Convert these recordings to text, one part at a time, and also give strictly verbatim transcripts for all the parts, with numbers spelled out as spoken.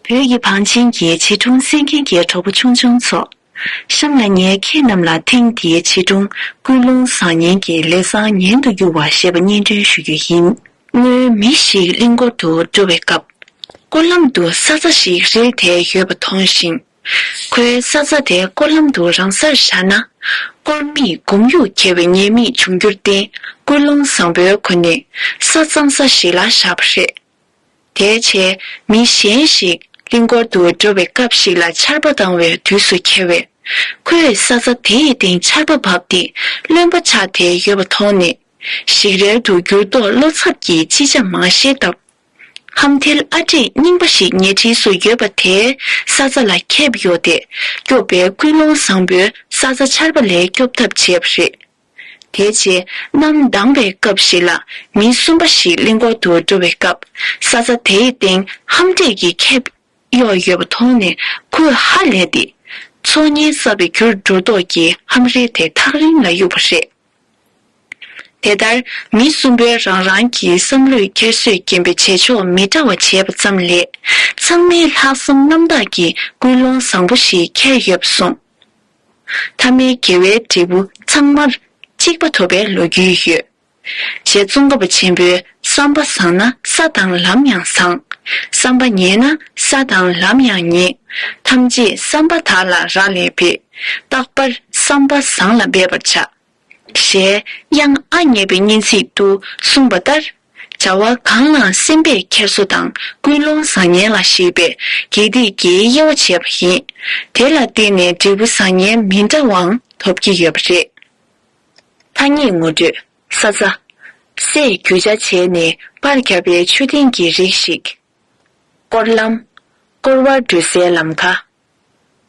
བོད་ཀྱི་བང་ཆེན་གྱི་བྱིས་སྒྲུང་གསན་མཁན་གྱི་གྲོགས་པོ་ཆུང་ཆུང་ཚོ། གཤམ་ལ་ངས་ཁྱེད་རྣམས་ལ་ཐེངས་འདིའི་བྱིས་སྒྲུང་ཀུན་སློང་བཟང་ངན་གྱི་ལས་བཟང་ངན་དུ་འགྱུར་བ་ཞེས་པ་སྙན་སྒྲོན་ཞུ་རྒྱུ་ཡིན། སྔོན་མི་ཞིག་གླིང་སྐོར་དུ་འགྲོ་བའི་སྐབས། སྐོར་ལམ་དུ་ས་ཆ་ཞིག་རིལ་ཏེ་ཡོད་པ་མཐོང་ཞིང་། ཁོས་ས་ཆ་དེ་སྐོར་ལམ་དུ་རང་སར་བཞག་ན། སྐོར་མིས་མགོ་མཇུག་འཁྱེར་བའི་ཉེས་དམིགས་འབྱུང་འགྱུར་བརྟེན། ཀུན་སློང་བཟང་པོའི་སྒོ་ནས་ས་གཙང་ས་ཞིག་ལ་བཞག་པ་རེད། དེའི་རྗེས་མི་གཞན་ཞིག་གླིང་སྐོར་དུ་འགྲོ་བའི་སྐབས་ཤིག་ལ་ཆར་པ་བཏང་བའི་དུས་སུ་འཁེལ་བས། ཁོས་ས་ཆ་དེའི་སྟེང་ཆར་པ་བབས་ཏེ་རློན་པ་ཆགས་ཏེ་ཡོད་པ་མཐོང་ནས། ཞིག་རལ་དུ་འགྱུར་མདོག་བློ་འཚབ་ཀྱིས་ཅི་བྱ་མ་ཤེས་སྟབས། ཧམ་ཐིལ་ཨ་འདྲེས་རྙིང་པ་ཞིག་ཉེ་འཁྲིས་སུ་ཡོད་པ་དེའི་ས་ཆ་ལ་ཁྱེར་ཡོང་སྟེ། སྐྱོབ་པའི་ཀུན་སློང་བཟང་པོས་ས་ཆ་ཆར་པ་ལས་སྐྱོབ་ཐབས་བྱས་པ་རེད། དེའི་རྗེས་གནམ་དྭངས་པའི་སྐབས་ཤིག་ལ་མི་གསུམ་པ་ཞིག་གླིང་སྐོར་དུ་འགྲོ་བའི་སྐབས། ས་ཆ་དེའི་སྟེང་ཧམ་འདྲེས་ཀྱིས་ཁྱེར་གཡོགས་ཡོད་པ་མཐོང་ནས་ཁོས་ཧ་ལས་ཏེ། ཚོར་ཉེན་ཟ་བའི་རྒྱུར་འགྱུར་མདོག་གིས་ཧམ་རིལ་དེ་ཐག་རིང་ལ་གཡུགས་པ་རེད། དེ་ལྟར་མི་གསུམ་པོས་རང་རང་གི་བསམ་བློས་ཁྱེར་སོས་རྐྱེན་པས་བྱེད་ཕྱོགས་མི་འདྲ་བ་བྱས་པ་ཙམ་ལས། ཚང་མས་ལྷག་བསམ་རྣམ་དག་གིས་ཀུན་སློང་བཟང་པོ་ཞིག་འཁྱེར་ཡོད་པ་སོང་། ཐ་མའི་དགེ་བའི་འབྲས་བུ་ཚང་མར་གཅིག་པ་ཐོབ་པའི་ལོ་རྒྱུས་ཡོད། ཞེས་ཙོང་ཁ་པ་ཆེན་པོས་བསམ་པ་བཟང་ན་ས་དང་ལམ་ཡང་བཟང་། བསམ་པ་ངན་ན་ས་དང་ལམ་ཡང་ངན། ཐམས་ཅད་བསམ་པ་དག་ལ་རག་ལས་པས། རྟག་པར་བསམ་པ་བཟང་ལ་འབད་པར་བྱ། ཞེས་དབྱངས་ཨ་མྱེས་པའི་སྙན་ཚིག་ཏུ་གསུངས་པ་ལྟར། བྱ་བ་གང་ལའང་སེམས་པས་འཁྱེར་སོ་དང་ཀུན་སློང་བཟང་ངན་ལ་གཞིགས་པའི་དགེ་སྡིག་གི་དབྱེ་བ་འབྱེད་པ་ཡིན། དེ་ལ་བརྟེན་ནས་འབྲས་བུ་བཟང་ངན་མི་འདྲ་བའང་ཐོབ་ཀྱི་ཡོད་པ་རེད། ཐ་སྙད་ངོ་སྤྲོད། ས་ཆ། སས་རྒྱུ་ཆ་བྱས་ནས་པར་བརྒྱབ་པའི་མཆོད་རྟེན་གྱི་རིགས་ཤིག་སྐོར་ལམ། སྐོར་བར་འགྲོ་སའི་ལམ་ཁ།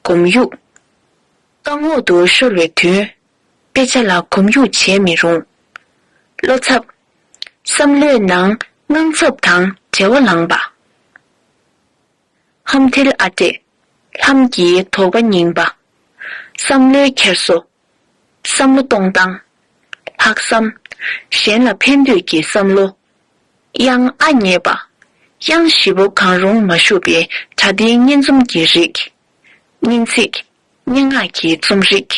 མགོ་མཇུག་སྐམ་འོག་ཏུ་ཤོར་བའི་དོན། དཔེ་ཆ་ལ་མགོ་མཇུག་བྱས་མི་རུང་། བློ་འཚབ། བསམ་བློའི་ནང་དངངས་འཚབ་དང་བྲེལ་བ་ལངས་པ། ཧམ་ཐིལ་ཨ་འདྲེ། ལྷམ་གྱི་དོག་པ་རྙིང་པ། བསམ་བློའི་འཁྱེར་སོ། བསམ་བློ་གཏོང་སྟངས། ལྷག་བསམ། གཞན་ལ་ཕན་འདོད་ཀྱི་བསམ་བློ། དབྱངས་ཨ་མྱེས་པ། དབྱངས་བཞི་པོ་གང་རུང་མ་ཞུགས་པའི་སྒྲ་ལྡན་སྙན་རྩོམ་གྱི་རིགས། སྙན་ཚིག་སྙན་ངག་གི་རྩོམ་རིག་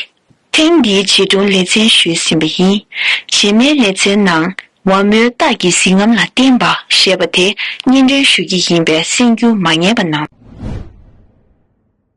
ཐེངས་འདིའི་བྱིས་སྒྲུང་ལེ་ཚན་ཞུས་ཟིན་པ་ཡིན། རྗེས་མའི་ལེ་ཚན་ནང་ཝ་མོའི་སྟག་གི་གཟི་རྔམ་ལ་བརྟེན་པ་ཞེས་པ་དེ་སྙན་སྒྲོན་ཞུ་གི་ཡིན་པས་གསན་རྒྱུ་མ་ངལ་བ་གནང་།